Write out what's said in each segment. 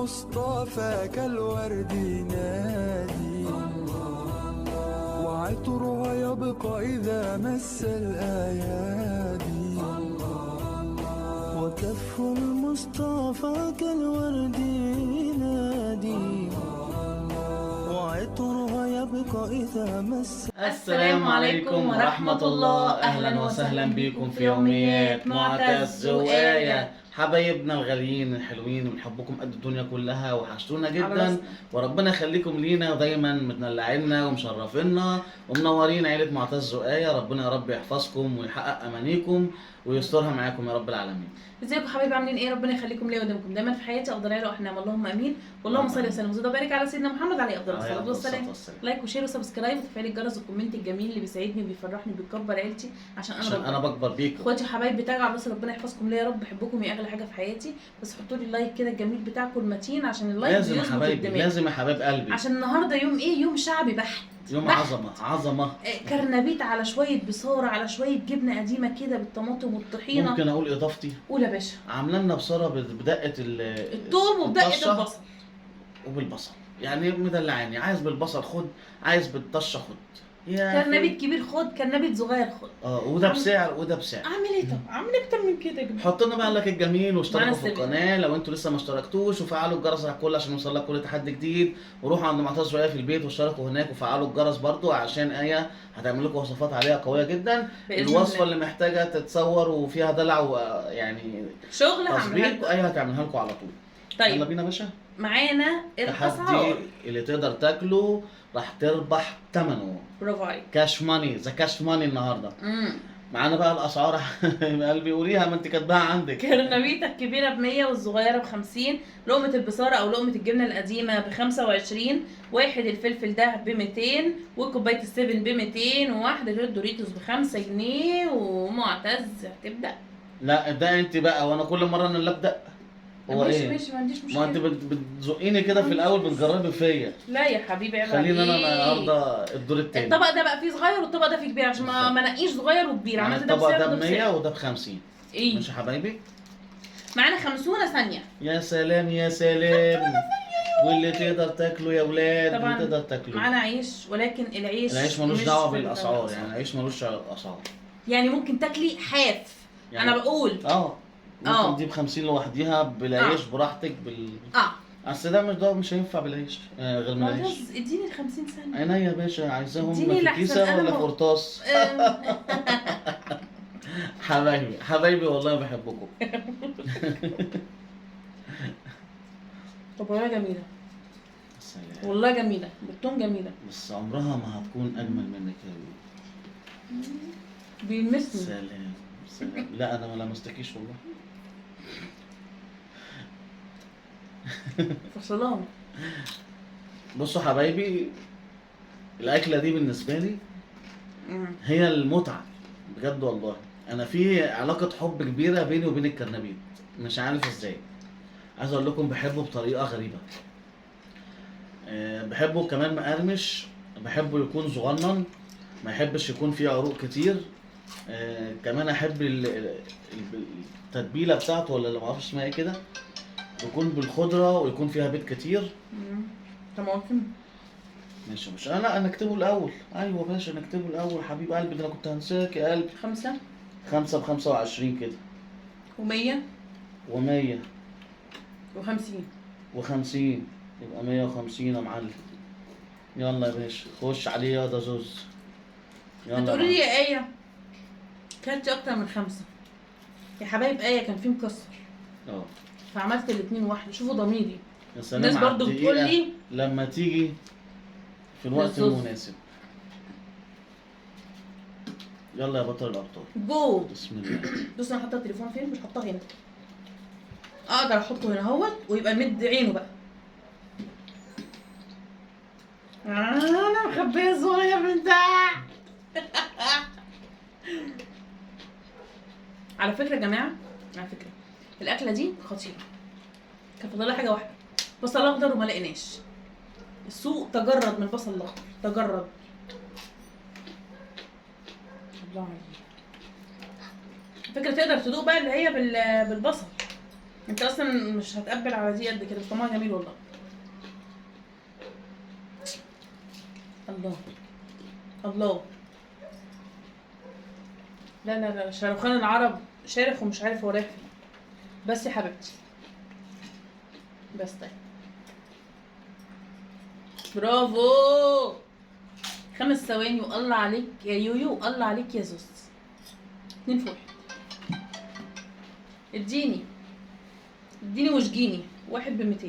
المصطفى كالورد نادي، وعطرها يبقى إذا مس الأيادي. وكف المصطفى كالورد نادي، وعطرها يبقى إذا مس. السلام عليكم ورحمة الله، أهلا وسهلا بكم في يوميات معتز وآية. حبايبنا الغاليين الحلوين، بنحبكم قد الدنيا كلها، وحشتونا جدا، وربنا يخليكم لينا ودايما متنلعينا ومشرفينا ومنورين عيلة معتز وآية. ربنا يا رب يحفظكم ويحقق أمانيكم ويسترها معاكم يا رب العالمين. ازيكم حبايبي، عاملين ايه؟ ربنا يخليكم ليا ودمكم دايما في حياتي افضل عيله واحنا، اللهم امين. واللهم صل وسلم وزد وبارك على سيدنا محمد عليه افضل الصلاة والسلام. like و share و subscribe وتفعيل الجرس وال comment الجميل اللي بيسعدني وبيفرحني وبيكبر عيلتي، عشان انا بكبر بيكم. اخواتي وحبايبي بتاعي على ربنا يحفظكم ليا يا رب، بحبكم يا اغلى حاجة في حياتي. بس حطوا لي ال like كده الجميل بتاعكم المتين، عشان ال like لازم يا حبايبي، لازم يا حبايب قلبي، عشان النهارده يوم ايه؟ يوم شعبي بحت، يوم عظمه عظمه، كرنبيت على شوية بصاره على شوية جبنه قديمة كده بالطماطم والطحينه. ممكن اقول اضافتي؟ قول يا باشا. عامله لنا بصاره بدقة الثوم وبدقه البصل وبالبصل، يعني مدلعاني، عايز بالبصل خد، عايز بالطشه خد، كرنبيت كبير خد، كرنبيت صغير خد. وده بسعر وده بسعر. اعمل ايه؟ طب اعمل اكتر من كده يا جماعة. حطوا لنا بقى ال like الجميل واشتركوا في القناة لو انتوا لسه ما اشتركتوش، وفعلوا الجرس على الكل عشان يوصل لك كل تحدي جديد، وروحوا عند معتز وآية في البيت واشتركوا هناك وفعلوا الجرس برضو، عشان آية هتعمل لكم وصفات عليها قوية جدا. الوصفة اللي محتاجه تتصور وفيها دلع ويعني شغل هعملها لكم، آية هتعملها لكم على طول. طيب يلا بينا يا باشا، معانا الاسعار اللي تقدر تاكله راح تربح ثمنه. برافو عليك. cash money، the cash money النهارده. معانا بقى الاسعار قلبي قوليها، ما انت كاتباها عندك. كرنبيتة الكبيرة ب 100 والصغيرة ب 50، لقمة البصاره او لقمة الجبنة القديمة ب 25، واحد الفلفل ده ب 200، وكوبايه السيفن ب 200، وواحدة الدوريتوس ب 5 جنيه. ومعتز هتبدا؟ لا ابدا انت بقى، وانا كل مرة انا اللي ابدا. هو ماشي ايه؟ ماشي، ما عنديش مشكلة. ما انت بتزقيني كده في الاول، بتجربي فيا. لا يا حبيبي عيب عليك، خليني انا النهارده الدور التاني. الطبق ده بقى فيه صغير والطبق ده فيه كبير، عشان ما نقيش صغير وكبير. يعني عملت ده الطبق بسعر ده وده ب 100 بسعر. وده ب 50. ايه ماشي يا حبايبي، معانا 50 ثانية. يا سلام يا سلام، واللي تقدر تاكله يا ولاد، اللي تقدر تاكله. معانا عيش، ولكن العيش ملوش دعوه بالاسعار، يعني العيش ملوش اسعار، يعني ممكن تاكلي حاف يعني. انا بقول ممكن دي ب 50 لوحديها بالعيش براحتك بال اصل ده مش، ده مش هينفع بالعيش غير من العيش. اديني ال 50 ثانية. عينيا يا باشا، عايزاهم في كيسة ولا في قرطاس؟ حبايبي حبايبي والله بحبكم. طب والله جميلة، والله جميلة بالثوم جميلة، بس عمرها ما هتكون أجمل منك يا بيبي. بيلمسني. سلام سلام. لا انا ما لمستكيش والله. فصلان. بصوا حبايبي، الاكلة دي بالنسبة لي هي المتعة بجد والله. انا في علاقة حب كبيرة بيني وبين الكرنبيت، مش عارف ازاي. عايز اقول لكم بحبه بطريقة غريبة. بحبه كمان مقرمش، بحبه يكون صغنن، ما يحبش يكون فيه عروق كتير. كمان احب التتبيله بتاعته، ولا اللي ما اعرفش اسمها ايه كده، يكون بالخضره ويكون فيها بيض كتير. طماطم. ماشي يا باشا. انا اكتبه الاول. ايوه يا باشا نكتبه الاول حبيب قلبي، ده انا كنت هنساك يا قلبي. 5 ب 25 كده، و100 و100 و50 و50، يبقى 150 يا معلم. يلا يا باشا خش عليه يا زوز. يلا هتقولي لي يا ايه كلت اكتر من 5 يا حبايب؟ ايه كان فيه مكسر، فعملت الاثنين واحدة. شوفوا ضميري. يا سلام. الناس برضو بتقول لي لما تيجي في الوقت المناسب. يلا يا بطل الابطال، جو. بسم الله. بص انا حاطه التليفون فين؟ مش حاطاه هنا، اقدر احطه هنا اهوت ويبقى مد عينه بقى. انا مخبيه صغير من تحت. على فكرة يا جماعة، على فكرة الاكلة دي خطيرة. كان فاضل لها حاجة واحدة، بصل اخضر، وما لقيناش. السوق تجرد من البصل الاخضر، تجرد. الله عليك. فكرة تقدر تدوق بقى اللي هي بالبصل. انت اصلا مش هتقبل على دي قد كده، بس طعمها جميل والله. الله الله. لا لا لا، شاروخان العرب شارخ ومش عارف هو رايح فين. بس يا حبيبتي بس. طيب برافو، 5 ثواني. والله عليك يا يويو، والله عليك يا زوز. 2 في 1. اديني اديني واشجيني. 1 ب200.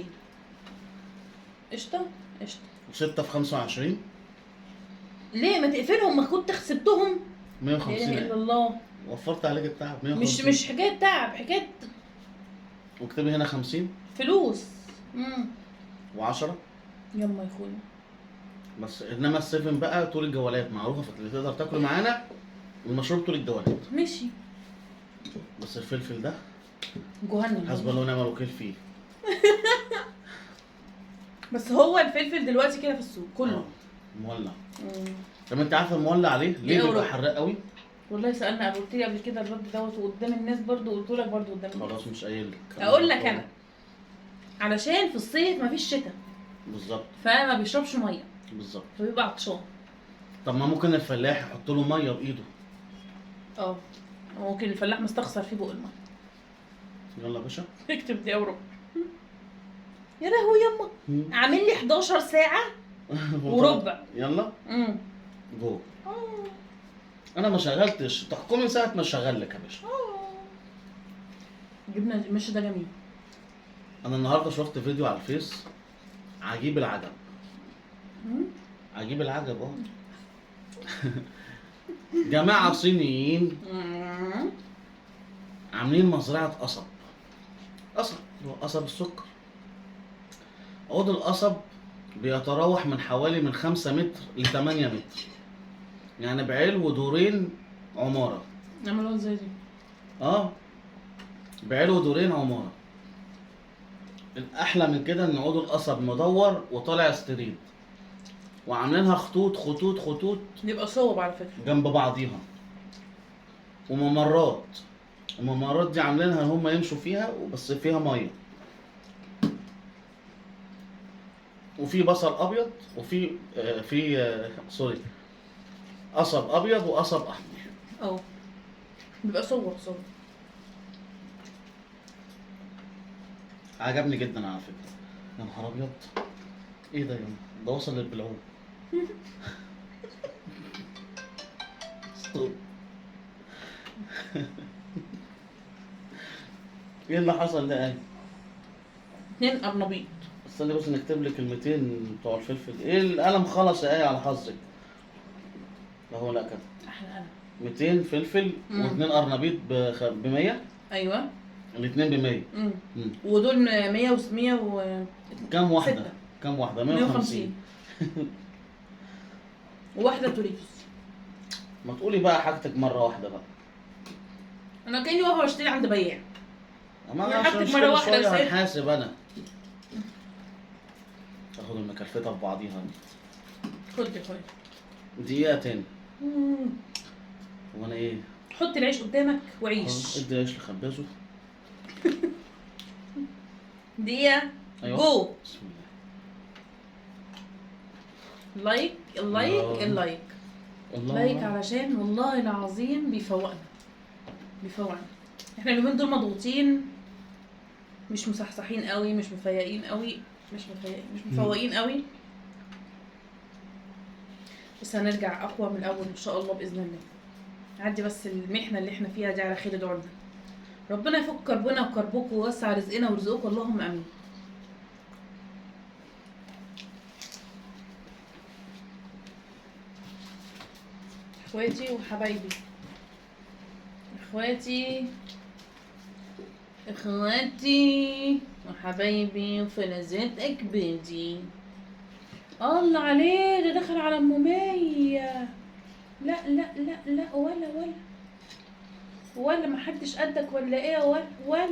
قشطه قشطه. و6 في 25. ليه ما تقفلهم؟ ما كنت خسبتهم. 150. لا اله الا الله. وفرت عليك التعب. 150. مش حكاية تعب، حكاية. واكتبي هنا 50 فلوس. و10. يما يا اخويا. بس انما السيفن بقى طول الجولات معروفة، فاللي تقدر تاكله معانا المشروب طول الجولات. ماشي. بس الفلفل ده جهنم، حسب الله ونعم الوكيل فيه. بس هو الفلفل دلوقتي كده في السوق كله مولع. طب انت عارفه المولع ليه؟ ليه بيبقى حراق قوي؟ والله سالنا، قلت لي قبل كده الرد دوت وقدام الناس برضو، قلت لك برضو قدام الناس. خلاص مش قايل لك، اقول لك انا علشان في الصيف مفيش شتاء. بالظبط. فما بيشربش مية. بالظبط. فبيبقى عطشان. طب ما ممكن الفلاح يحط له مية بايده. ممكن الفلاح مستخسر فيه بق المية. يلا يا باشا اكتب دي وربع. يا لهوي يما، عامل لي 11 ساعة وربع. يلا جو. انا ما شغلتش تحكمي ساعة ما شغل لك يا باشا. جبنا مش ده جميل. انا النهارده شفت فيديو على الفيس عجيب العجب. عجيب العجب. جماعة صينيين عاملين مزرعة قصب. قصب هو قصب السكر. عود القصب بيتراوح من حوالي من 5 متر ل 8 متر، يعني بعلو دورين عمارة. عملوها ازاي دي؟ بعلو دورين عمارة. الأحلى من كده إن عود القصب مدور وطالع straight، وعاملينها خطوط خطوط خطوط، بيبقى صوب على فكرة جنب بعضيها، وممرات. الممرات دي عاملينها هم يمشوا فيها، بس فيها مية، وفي بصل ابيض، وفي في sorry قصب ابيض وقصب احمر. بيبقى صوب صوب. عجبني جدا على فكرة. يا نهار ابيض، ايه ده يا ده وصل للبلعوم. stop. ايه اللي حصل ده؟ ايه 2 قرنبيط. استني بس نكتب لك كلمتين بتوع الفلفل. ايه القلم خلص يا ايه على حظك اهو. لا كده احلى قلم. 200 فلفل و2 قرنبيط ب 100. ايوه الاثنين ب 100. ودول 100 و100 و كام واحدة؟ كام واحدة؟ 150. وواحدة توريتوس. ما تقولي بقى حاجتك مرة واحدة بقى. انا كاني واقفة بشتري عند بياع. ما حاجتك مرة واحدة بس هنحاسب انا. اخد المكلفتة في بعضيها. خد يا اخويا دقيقة تاني. وانا ايه؟ حط العيش قدامك وعيش. ادي العيش لخبازه. دقيقة. أيوة. جو. بسم الله. like ال like ال like الله. like علشان والله العظيم بيفوقنا بيفوقنا. احنا اليومين دول مضغوطين، مش مصحصحين قوي، مش مفيقين قوي، مش مفيقين، مش مفوقين قوي، بس هنرجع اقوى من الاول ان شاء الله باذن الله. عدي بس المحنة اللي احنا فيها دي على خير. ادعوا لنا ربنا يفك كربنا وكربكم ويوسع رزقنا ورزقكم، اللهم امين. اخواتي وحبايبي، اخواتي اخواتي وحبايبي وفلذات اكبادي. الله عليه، ده دخل على ام 100. لا لا لا لا، ولا ولا ولا ما حدش قدك ولا ايه، ولا ولا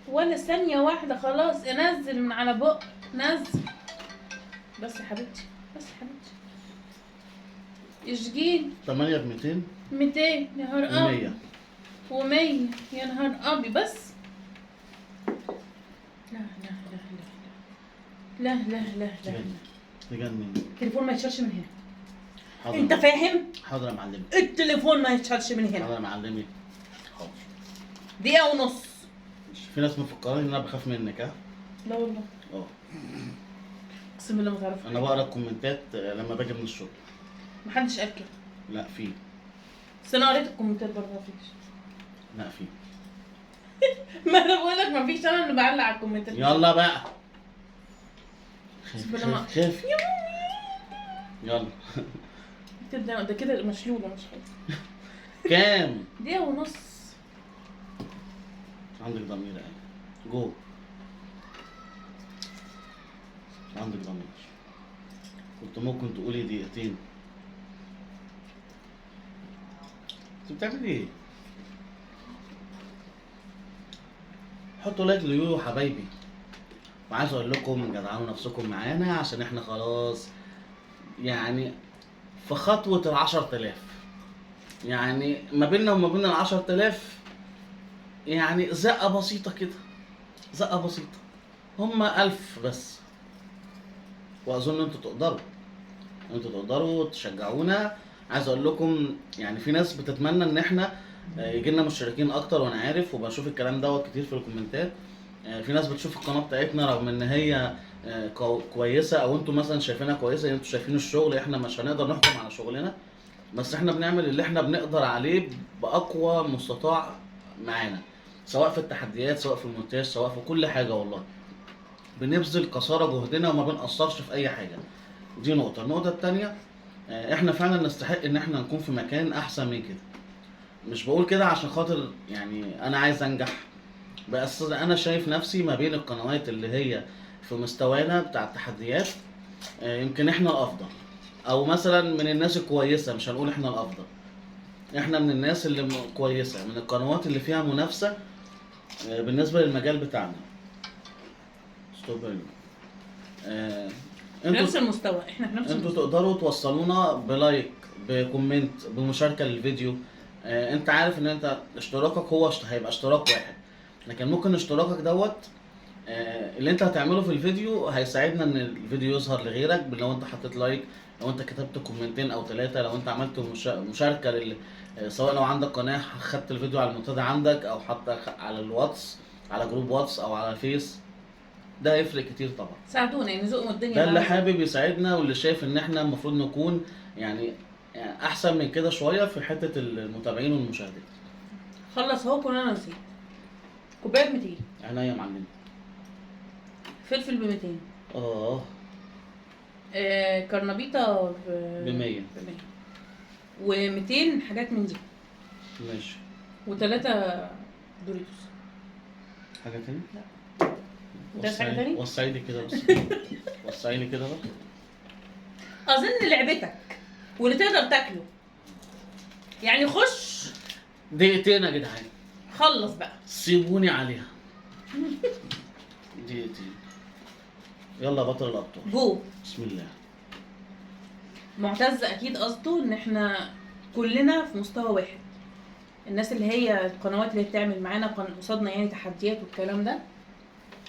ولا ثانية واحدة. خلاص انزل من على بق، نزل بس يا حبيبتي، بس يا حبيبتي. اشجين 8 ب 200. 200 يا نهار ابيض، و100 يا نهار ابيض. بس لا لا لا لا، تجنن. التليفون ما يتشالش من هنا. حاضر. انت فاهم؟ حاضر يا معلمي. التليفون ما يتشالش من هنا. حاضر يا معلمي. حاضر. دقيقة ونص. في ناس مفكرين ان انا بخاف منك. ها؟ لا والله. اقسم بالله ما تعرف. انا بقرا الكومنتات لما باجي من الشغل. محدش قال كده. لا في. بس انا قريت الكومنتات برضه مفيش. لا في. ما انا بقول لك مفيش، انا اللي بعلق على الكومنتات. يلا بقى. خاف خاف. يلا. تبدا ده كده مشلوله مش حاجة. كام؟ دقيقة ونص. عندك ضمير يا جو، عندك ضمير. كنت ممكن تقولي دقيقتين. انت بتعملي ايه؟ حطوا like ليويو حبايبي. وعايز اقول لكم جدعانوا نفسكم معانا، عشان احنا خلاص يعني في خطوة 10,000. يعني ما بيننا وما بين 10,000 يعني زقة بسيطة كده، زقة بسيطة. هما 1000 بس، واظن انتوا تقدروا، انتوا تقدروا تشجعونا. عايز اقول لكم يعني في ناس بتتمنى ان احنا يجي لنا مشتركين اكتر، وانا عارف وبشوف الكلام دوت كتير في الكومنتات. في ناس بتشوف القناة بتاعتنا رغم ان هي كويسة، او انتوا مثلا شايفينها كويسة، انتوا شايفين الشغل، احنا مش هنقدر نحكم على شغلنا، بس احنا بنعمل اللي احنا بنقدر عليه باقوى مستطاع معانا، سواء في التحديات، سواء في المونتاج، سواء في كل حاجة. والله بنبذل قصارى جهدنا وما بنقصرش في اي حاجة. دي نقطة. النقطة الثانية، احنا فعلا نستحق ان احنا نكون في مكان احسن من كده. مش بقول كده عشان خاطر يعني انا عايز انجح، بس انا شايف نفسي ما بين القنوات اللي هي في مستوانا بتاع التحديات، يمكن احنا الافضل، او مثلا من الناس الكويسة. مش هنقول احنا الافضل، احنا من الناس اللي كويسة، من القنوات اللي فيها منافسه بالنسبة للمجال بتاعنا. stop. في نفس المستوى، احنا في نفس انتوا تقدروا توصلونا ب like، ب comment، بمشاركة للفيديو. انت عارف ان انت اشتراكك هو هيبقى اشتراك واحد، لكن ممكن اشتراكك دوت اللي انت هتعمله في الفيديو هيساعدنا ان الفيديو يظهر لغيرك. لو انت حطيت like، لو انت كتبت كومنتين او 3، لو انت عملت مشاركة سواء لو عندك قناة خدت الفيديو على المنتدى عندك، او حتى على الواتس، على group واتس او على فيس، ده هيفرق كتير طبعا. ساعدونا يعني، زقوا الدنيا. ده اللي حابب يساعدنا واللي شايف ان احنا المفروض نكون يعني احسن من كده شوية في حتة المتابعين والمشاهدات. خلص اهو، كلنا نسيت. كوباية ب 200. عينيا يا معلم. فلفل ب 200. كرنبيطه ب 100. و200 حاجات من دي. ماشي. و3 دوريتوس. حاجة تاني؟ لا. ده حاجة تاني؟ وسعي لي كده بس. وسعي لي كده بقى. اظن لعبتك واللي تقدر تاكله. يعني خش دقيقتين يا جدعان. خلص بقى. سيبوني عليها. دقيقتين. يلا بطل الابطال. جو. بسم الله. معتز اكيد قصده ان احنا كلنا في مستوى واحد. الناس اللي هي القنوات اللي بتعمل معانا قصادنا يعني تحديات والكلام ده،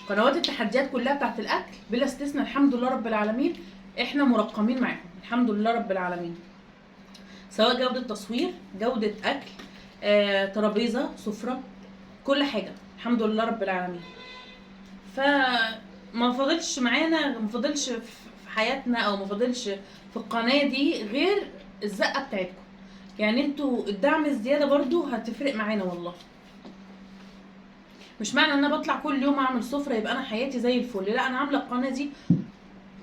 قنوات التحديات كلها بتاعت الاكل بلا استثناء، الحمد لله رب العالمين احنا مرقمين معاهم الحمد لله رب العالمين، سواء جودة تصوير، جودة اكل، ترابيزة، سفرة، كل حاجة الحمد لله رب العالمين. فما فاضلش معانا، ما فاضلش في حياتنا او ما فاضلش في القناة دي غير الزقة بتاعتكم. يعني انتوا الدعم الزيادة برضو هتفرق معانا والله. مش معنى ان انا بطلع كل يوم اعمل سفرة يبقى انا حياتي زي الفل، لا، انا عاملة القناة دي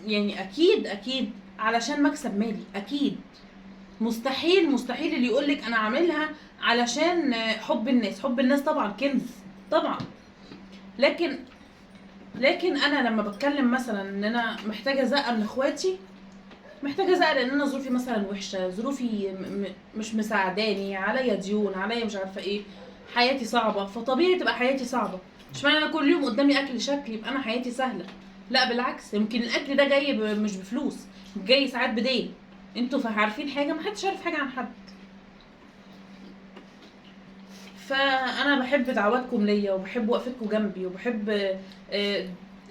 يعني اكيد اكيد علشان مكسب مالي، اكيد. مستحيل مستحيل اللي يقولك انا عاملها علشان حب الناس. حب الناس طبعا كنز طبعا، لكن انا لما بتكلم مثلا ان انا محتاجه زقه من اخواتي، محتاجه زقه لان انا ظروفي مثلا وحشة، ظروفي مش مساعداني، عليا ديون، عليا مش عارفه ايه، حياتي صعبة، فطبيعي تبقى حياتي صعبة. مش معنى انا كل يوم قدامي اكل شكل يبقى انا حياتي سهلة، لا بالعكس، يمكن الاكل ده جاي مش بفلوس، جاي ساعات بدين. انتوا عارفين حاجة؟ محدش عارف حاجة عن حد. فانا بحب دعواتكم ليا، وبحب وقفتكم جنبي، وبحب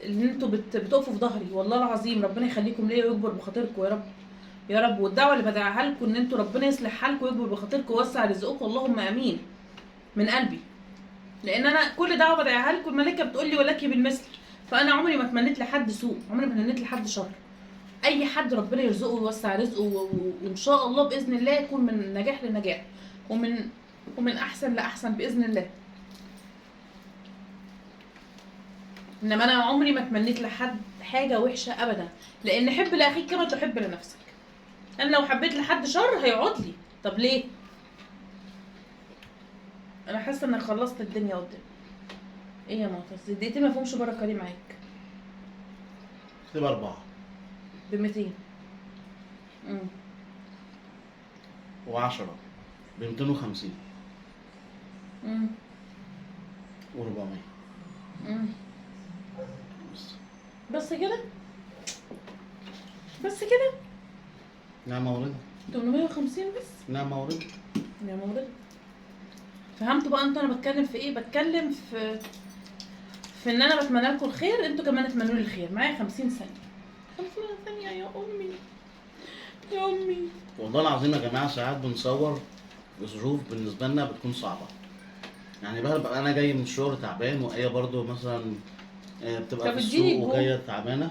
ان انتوا بتقفوا في ظهري والله العظيم. ربنا يخليكم ليا ويكبر بخاطركم يا رب يا رب. والدعوة اللي بدعها لكم ان انتوا ربنا يصلح حالكم ويكبر بخاطركم ويوسع رزقكم، اللهم امين، من قلبي. لان انا كل دعوه بدعيها لكم الملكة بتقول لي ولك بالمثل. فانا عمري ما اتمنيت لحد سوء، عمري ما اتمنيت لحد شر. اي حد ربنا يرزقه ويوسع رزقه، وان شاء الله باذن الله يكون من نجاح لنجاح، ومن احسن لاحسن باذن الله. انما انا عمري ما اتمنيت لحد حاجة وحشة ابدا، لان حب لاخيك كما تحب لنفسك. انا لو حبيت لحد شر هيقعد لي، طب ليه؟ انا حاسه اني خلصت الدنيا قدامي. ايه يا معتز الدقيقتين ما فيهمش بركة ليه معاك؟ تبقى 4 ب 200 و10 ب 250 و400. بس كده؟ بس كده؟ نعمة ورضا. 850 بس؟ نعمة ورضا. نعمة ورضا. فهمتوا بقى انتوا انا بتكلم في ايه؟ بتكلم في ان انا بتمنى لكم الخير، انتوا كمان اتمنوا لي الخير. معايا 50 ثانية. 50 ثانية يا امي يا امي. والله العظيم يا جماعة ساعات بنصور بظروف بالنسبة لنا بتكون صعبة. يعني بقى انا جاي من الشغل تعبان، وآية برضو مثلا بتبقى في السوق وجاية تعبانة.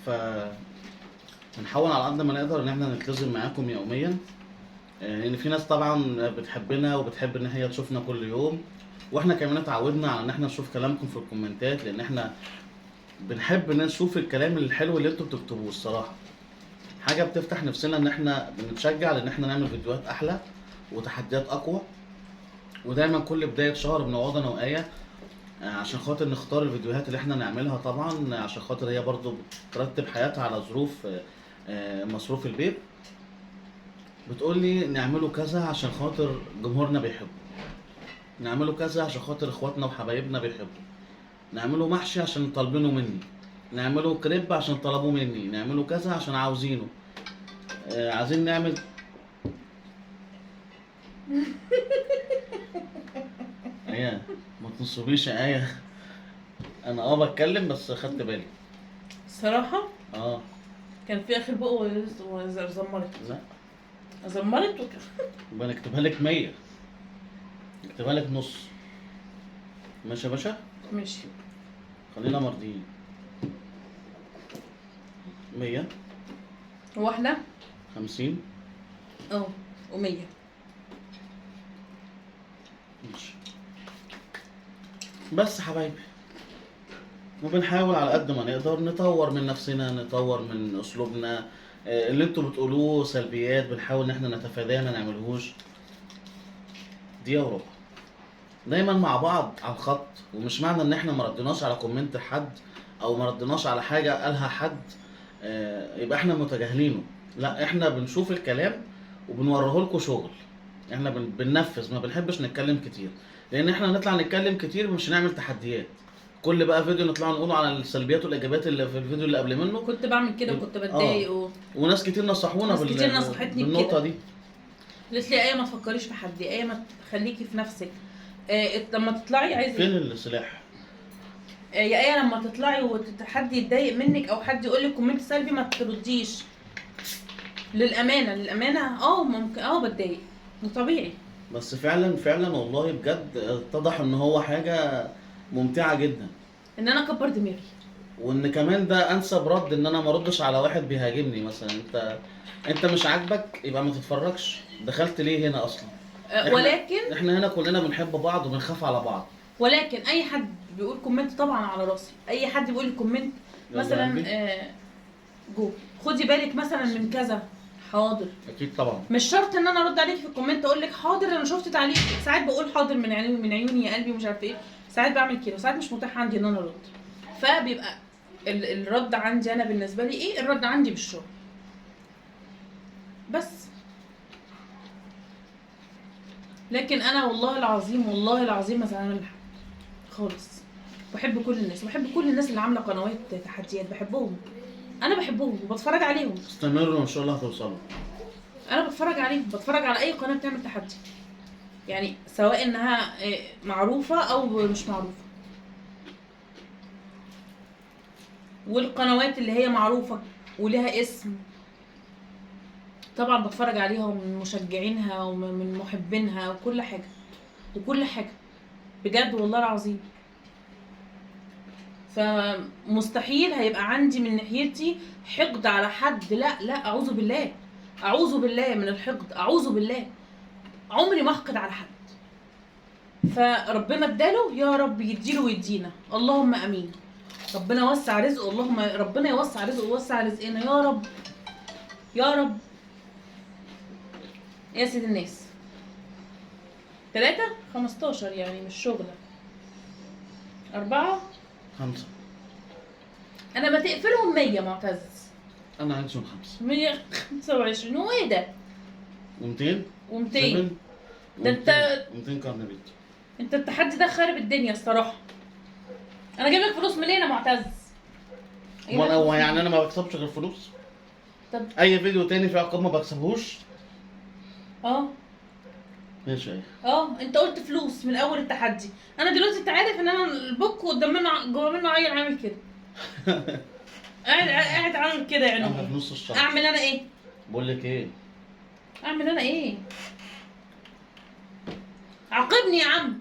ف بنحاول على قد ما نقدر ان احنا نلتزم معاكم يوميا، لان في ناس طبعا بتحبنا وبتحب ان هي تشوفنا كل يوم، واحنا كمان اتعودنا على ان احنا نشوف كلامكم في الكومنتات، لان احنا بنحب ان نشوف الكلام الحلو اللي انتوا بتكتبوه. الصراحة حاجة بتفتح نفسنا ان احنا بنتشجع لان احنا نعمل فيديوهات احلى وتحديات اقوى. ودايما كل بداية شهر بنقعد انا وآية عشان خاطر نختار الفيديوهات اللي احنا نعملها، طبعا عشان خاطر هي برضو بترتب حياتها على ظروف مصروف البيت. بتقول لي نعمله كذا عشان خاطر جمهورنا بيحبه، نعمله كذا عشان خاطر اخواتنا وحبايبنا بيحبوا، نعمله محشي عشان طالبينه مني، نعمله كريب عشان طلبوه مني، نعمله كذا عشان عاوزينه، عايزين نعمل. ايه ما تنصبيش يا ايه، انا بتكلم بس خدت بالي الصراحة. كان في اخر بق وزمرت. لا زمرت وكده. يبقى نكتبها لك 100، نكتبها لك نص. ماشي يا باشا؟ ماشي، خلينا مرضيين. 100 هو احنا 50 و100. ماشي بس حبايبي، وبنحاول على قد ما نقدر نطور من نفسنا، نطور من اسلوبنا. اللي انتوا بتقولوه سلبيات بنحاول ان احنا نتفاداه ما نعملهوش. دي وربع دايما مع بعض على الخط، ومش معنى ان احنا ما ردناش على comment حد او ما ردناش على حاجة قالها حد يبقى احنا متجاهلينه. لا، احنا بنشوف الكلام وبنوريه لكم شغل. احنا بننفذ، ما بنحبش نتكلم كتير، لان احنا نطلع نتكلم كتير مش هنعمل تحديات. كل بقى فيديو نطلع نقوله على السلبيات والايجابيات اللي في الفيديو اللي قبل منه. كنت بعمل كده وكنت بتضايق وناس كتير نصحونا بالنقطة دي. قالت لي ايه ما تفكريش في حد، ايه ما تخليكي في نفسك، لما تطلعي عايزه فين السلاح يا ايه، لما تطلعي وحد يتضايق منك او حد يقول لك comment سلبي ما ترديش. للامانة للامانة ممكن بتضايق طبيعي، بس فعلا فعلا والله بجد اتضح ان هو حاجة ممتعة جدا ان انا اكبر دماغي، وان كمان ده انسب رد ان انا ما اردش على واحد بيهاجمني مثلا. انت مش عاجبك يبقى ما تتفرجش، دخلت ليه هنا اصلا؟ ولكن احنا هنا كلنا بنحب بعض وبنخاف على بعض. ولكن اي حد بيقول comment طبعا على راسي، اي حد بيقول comment مثلا جو خدي بالك مثلا من كذا، حاضر اكيد طبعا. مش شرط ان انا ارد عليك في ال comment اقول لك حاضر انا شفت تعليقك، ساعات بقول حاضر من عيوني من عيوني يا قلبي ومش عارفه ايه، ساعات بعمل كده وساعات مش متاح عندي ان انا ارد. فبيبقى الرد عندي انا بالنسبة لي ايه؟ الرد عندي بالشغل بس. لكن انا والله العظيم والله العظيم ما زعلانة من حد خالص، بحب كل الناس، وبحب كل الناس اللي عامله قنوات تحديات، بحبهم، انا بحبهم وبتفرج عليهم. استمروا ان شاء الله هتوصلوا. انا بتفرج عليهم، بتفرج على اي قناة بتعمل تحدي. يعني سواء انها معروفة او مش معروفة. والقنوات اللي هي معروفة ولها اسم طبعا بتفرج عليها ومن مشجعينها ومن محبينها وكل حاجة وكل حاجة بجد والله العظيم. فمستحيل هيبقى عندي من ناحيتي حقد على حد، لا لا، اعوذ بالله، اعوذ بالله من الحقد، اعوذ بالله، عمري ما احقد على حد. فربنا اداله، يا رب يديله ويدينا، اللهم امين. ربنا وسع رزقه، اللهم ربنا يوسع رزقه ويوسع رزقنا يا رب يا رب. يا سيد الناس 3 15 يعني مش شغله. 4 5. انا ما تقفلهم 100 معتز. انا عايزهم 5. 125. هو ايه ده؟ و200 و200. ده انت 200 كارنبيت. انت التحدي ده خارب الدنيا الصراحة. انا جايب لك فلوس منين يا معتز؟ هو يعني انا ما بكسبش غير فلوس؟ طب اي فيديو تاني في عقاب ما بكسبهوش؟ ماشي. انت قلت فلوس من اول التحدي. انا دلوقتي انت عارف ان انا البوك قدام منه جوه منه عيل عامل كده. قاعد عامل كده يعني. انا في نص الشهر. اعمل انا ايه؟ بقول لك ايه؟ اعمل انا ايه؟ عاقبني يا عم.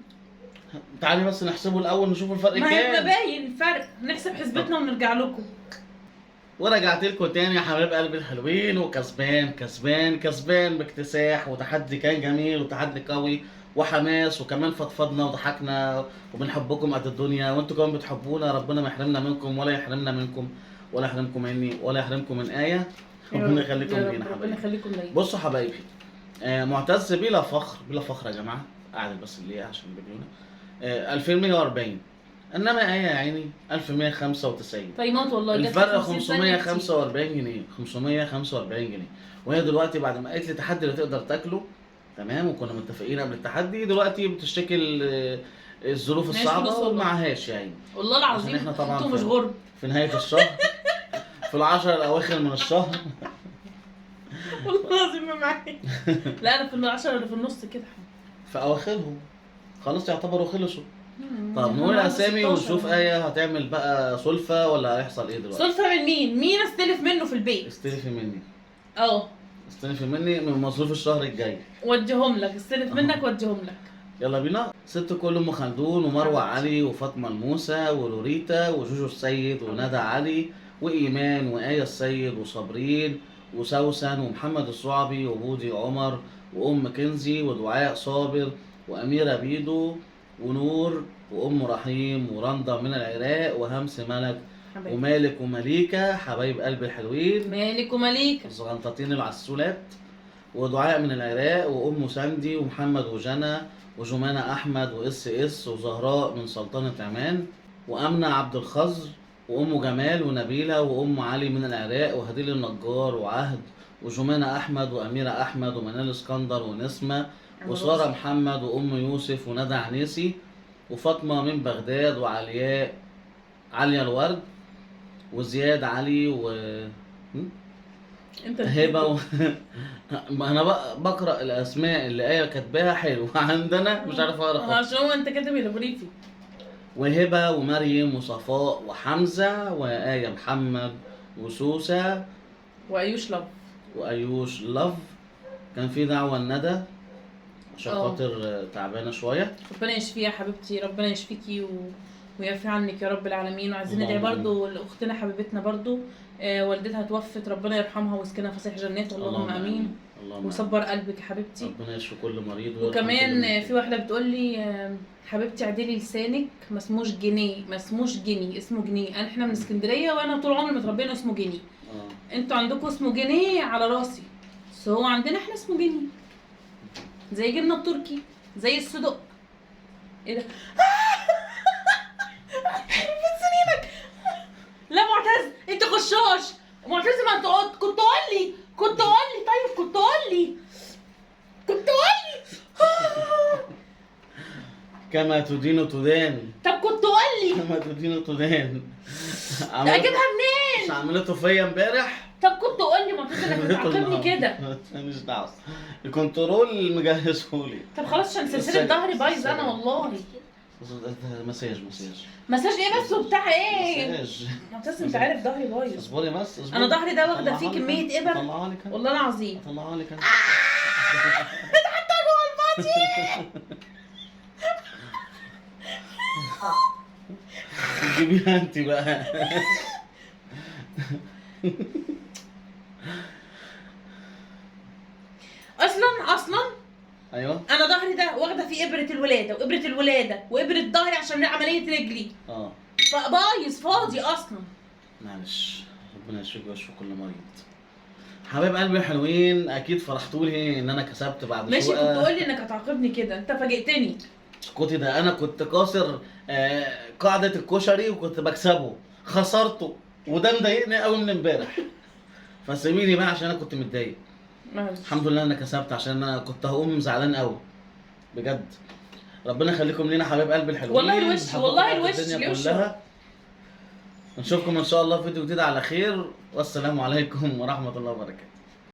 تعالي بس نحسبه الاول نشوف الفرق كام. ما باين الفرق، نحسب حسبتنا ونرجع لكم. ورجعت لكم تاني يا حبايب قلبي الحلوين، وكسبان كسبان كسبان باكتساح، وتحدي كان جميل وتحدي قوي وحماس، وكمان فضفضنا وضحكنا، وبنحبكم قد الدنيا وانتوا كمان بتحبونا. ربنا ما يحرمنا منكم ولا يحرمنا منكم ولا يحرمكم مني ولا يحرمكم من آية. ربنا يخليكم لينا حبايبي، ربنا يخليكم لينا. بصوا حبايبي، معتز بلا فخر بلا فخر يا جماعة، اعدل بس اللي عشان فيديونا 2140، انما ايه يا عيني 1195. طيبات والله. الفرق 545 جنيه، 545 جنيه. وهي دلوقتي بعد ما قالت لي تحدي اللي تقدر تاكله، تمام، وكنا متفقين قبل التحدي، دلوقتي بتشتكي الظروف الصعبة ومعهاش يا عيني والله العظيم. احنا طبعا انتوا مش غرب في نهاية الشهر، في العشر الاواخر من الشهر. والله العظيم ما معايا. لا انا في العشر اللي في النص كده، في اواخرهم خلاص يعتبروا خلصوا. طب نقول الاسامي ونشوف آية هتعمل بقى سلفة ولا هيحصل ايه دلوقتي؟ سلفة من مين؟ مين استلف منه في البيت؟ استلفي مني. استلفي مني من مصروف الشهر الجاي. وديهم لك، استلف منك وديهم لك. يلا بينا. ست كل ام خلدون ومروه علي وفاطمة الموسى ولوريتا وجوجو السيد وندى علي وايمان وآية السيد وصابرين وسوسن ومحمد الصعبي وبودي عمر وام كنزي ودعاء صابر واميره بيدو ونور وام رحيم ورندا من العراق وهمس ملك حبايب. ومالك ومليكه حبايب قلب الحلوين، مالك ومليكه الزغنطاطين العسولات، ودعاء من العراق وام ساندي ومحمد وجنى وجمانة احمد واس اس وزهراء من سلطنة عمان وامنه عبد الخزر وام جمال ونبيله وام علي من العراق وهديل النجار وعهد وجمانة احمد واميره احمد ومنال اسكندر ونسمه وسارة محمد وام يوسف وندى عنيسي وفاطمة من بغداد وعلياء عليا الورد وزياد علي و انت هبه ما انا بقرا الاسماء اللي آية كاتباها حلو عندنا مش عارف اقرا خالص عشان هو انت كاتب البريفي. وهبه ومريم وصفاء وحمزة وآية محمد وسوسه وايوش لاف وايوش لاف. كان في دعوه لندى عشان خاطر تعبانة شوية، ربنا يشفيها يا حبيبتي، ربنا يشفيكي ويعفي عنك يا رب العالمين. وعايزين ندعي برضو لاختنا حبيبتنا برضو، والدتها توفت، ربنا يرحمها ويسكنها فسيح جناته، اللهم امين. وصبر قلبك يا حبيبتي، ربنا يشفي كل مريض. وكمان في واحدة بتقول لي حبيبتي عدلي لسانك، ما اسموش جنيه، ما اسموش جنيه، اسمه جنيه. احنا من اسكندرية وانا طول عمري متربيين اسمه جنيه. انتوا عندكم اسمه جنيه على راسي، بس هو عندنا احنا اسمه جنيه، زي جبنه التركي، زي الصدق. ايه ده؟ سنينك. لا معتز انت غشاش معتز، ما انت كنت قول لي، كنت قول لي، طيب كنت قول لي، كنت قول لي. كما تدين تدان. طب كنت قول لي كما تدين تدان. اجيبها منين؟ مش عملته فيا امبارح. طب كنت قول لي معتز انك بتعاقبني كده؟ مش دعوه، الكنترول مجهزهولي. طب خلاص عشان سلسلة ظهري بايظة انا والله. مساج مساج مساج ايه بس وبتاع ايه؟ مساج. معتز انت عارف ظهري بايظ. اصبري بس اصبري. انا ظهري ده واخده فيه كمية ابر. اطلعها لك والله العظيم اطلعها لك انا. حتى جوه الفاضي. جيبيها انت بقى. اصلا ايوه انا ظهري ده واخده فيه ابره الولادة وابره الولادة وابره ظهري عشان عملية رجلي. فبايظ فاضي اصلا. معلش ربنا يشفيك ويشفي كل مريض. حبايب قلبي الحلوين، اكيد فرحتولي ان انا كسبت بعد ماشي. شوقة. كنت قول لي انك هتعاقبني كده، انت فاجئتني. اسكتي، ده انا كنت كاسر قاعدة الكشري وكنت بكسبه، خسرته، وده مضايقني قوي من امبارح. فسيبيني بقى عشان انا كنت متضايق. معلش. الحمد لله انا كسبت، عشان انا كنت هقوم زعلان قوي بجد. ربنا يخليكم لينا حبايب قلبي الحلوين. والله الوش، والله الوش، الوش كلها. نشوفكم ان شاء الله في فيديو جديد على خير، والسلام عليكم ورحمة الله وبركاته.